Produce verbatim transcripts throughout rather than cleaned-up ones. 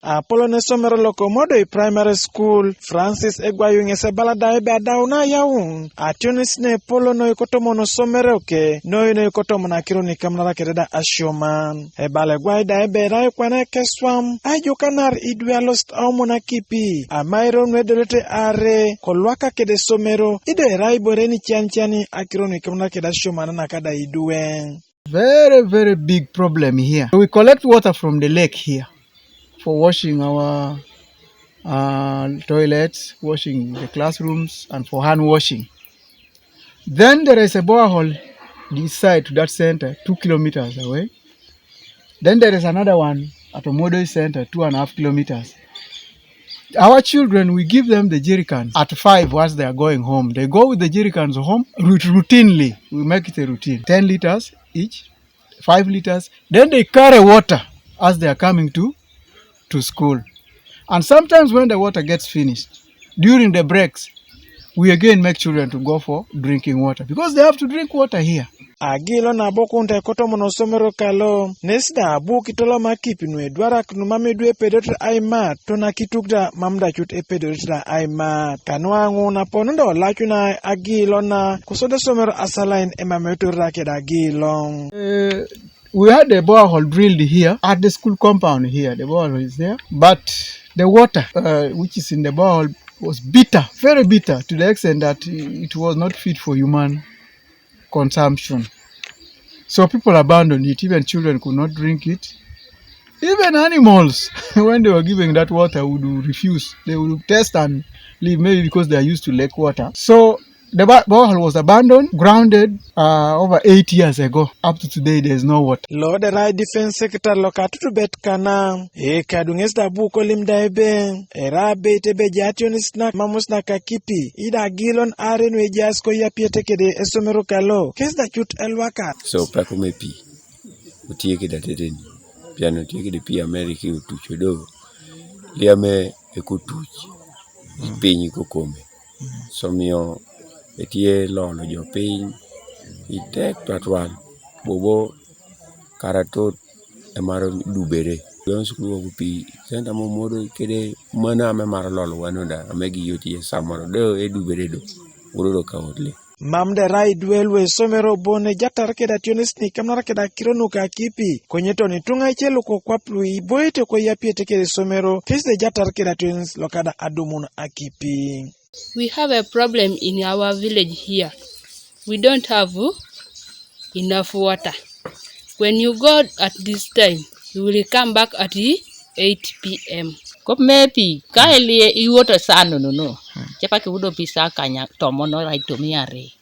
Apolo ne somero loko Modoi Primary School, Francis Egwayu ŋese bala da ebe adau na yawuŋ, ationis ne polo noi kotomon somero ke, noi noi kotomon akiro ni kamnara kede da asioman. Ebala egwai da ebe erai kwana ekeswam, aijukanar idwe alosit aomon akipi, ama eron nuedolete are, kolwaka kede somero, ido erai ibore ni cianciani akiro ni kamnara kede asioman naka da idwe. Very, very big problem here. We collect water from the lake here for washing our uh, toilets, washing the classrooms, and for hand washing. Then there is a borehole this side to that center, two kilometers away. Then there is another one at Omodoi center, two and a half kilometers. Our children, we give them the jerrycans at five as they are going home. They go with the jerrycans home rut- routinely. We make it a routine. Ten liters each, five liters. Then they carry water as they are coming to, to school. And sometimes when the water gets finished, during the breaks, we again make children to go for drinking water because they have to drink water here. Agilo nabo kunta ekotomono somero kalo, nes da abu kitoloma kipi nu edwarak nu mam idwe epedorete aimat, tona kituk da mam da cut epedorete da aimat. Kanuaŋu napon da olacuna agilo na, kosode somero asalain emam etorira keda agilo. Eh, we had a borehole drilled here at the school compound here. The borehole is there, but the water, uh, which is in the borehole was bitter, very bitter, to the extent that it was not fit for human consumption. So people abandoned it. Even children could not drink it. Even animals, when they were giving that water, would refuse. They would test and leave, maybe because they are used to lake water. So the ba- borehole was abandoned, grounded uh, over eight years ago. Up to today, there is no water. Lo derai defense secretary lo katutubet kana, e kaduŋes da bu kolim da ebe, era abeit ebe jationis na mamus na kakipi, ida agilon are nu ejaas ko yapiete kede esomero kalo, kes da cut elwaka. So peko me pi, otie kede teteni, pian otie kede pi Amerika otuc odo, liame ekotuc, piny kokome. Somio etie lolo jo piny i tek twatwal, bobo kara tot emaro dubere. Yon sukulu wok pi senta mo modo kede mano ame maro lolo wano da, ame gi yot ye samoro do e dubere do. Wuro do ka wot le. Mam de rai duel we somero bone jatar keda tionis ni kamnar keda kironuka kipi. Konye toni tuŋa ice luko kwap lui boite ko yapiete kede somero, kes de jatar keda tionis lo kada adumun akipi. We have a problem in our village here. We don't have enough water. When you go at this time, you will come back at eight p m. Kop me pi, ka ilie iwoto saa nono no. Cepa ke wudo pi saa kanya tomono rai tomi are.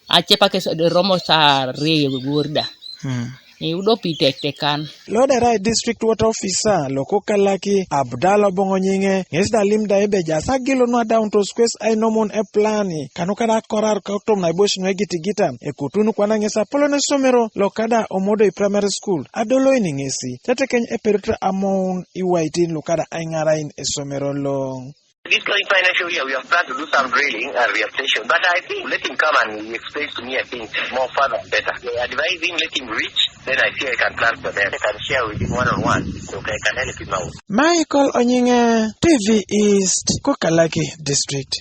Ace pake sa- romo saa re worda. Hmm. E udo pi tek tekan. Lo da rai district water officer lo ko kalaki Abdallah Bongo Nyinge, ŋes da lim da ebe jasa gilo nwa daun to squares ai nomun e plani, kanu kada korar ka tom na ibosh nwe giti gitan, e kutunu kwana ŋes apolo ne somero lo kada Omodoi Primary School, adolo ini ŋesi, tetekeny e pedotra amoun iwaitin lo kada ai ŋarain e somero lo. This coming financial year, we have planned to do some drilling and rehabilitation, but I think let him come and he explains to me, I think, more further better. I advise him, let him reach, then I see I can plan for them. I can share with him one on one, so I can help him out. Michael Onyinge, T V East, Kokalaki District.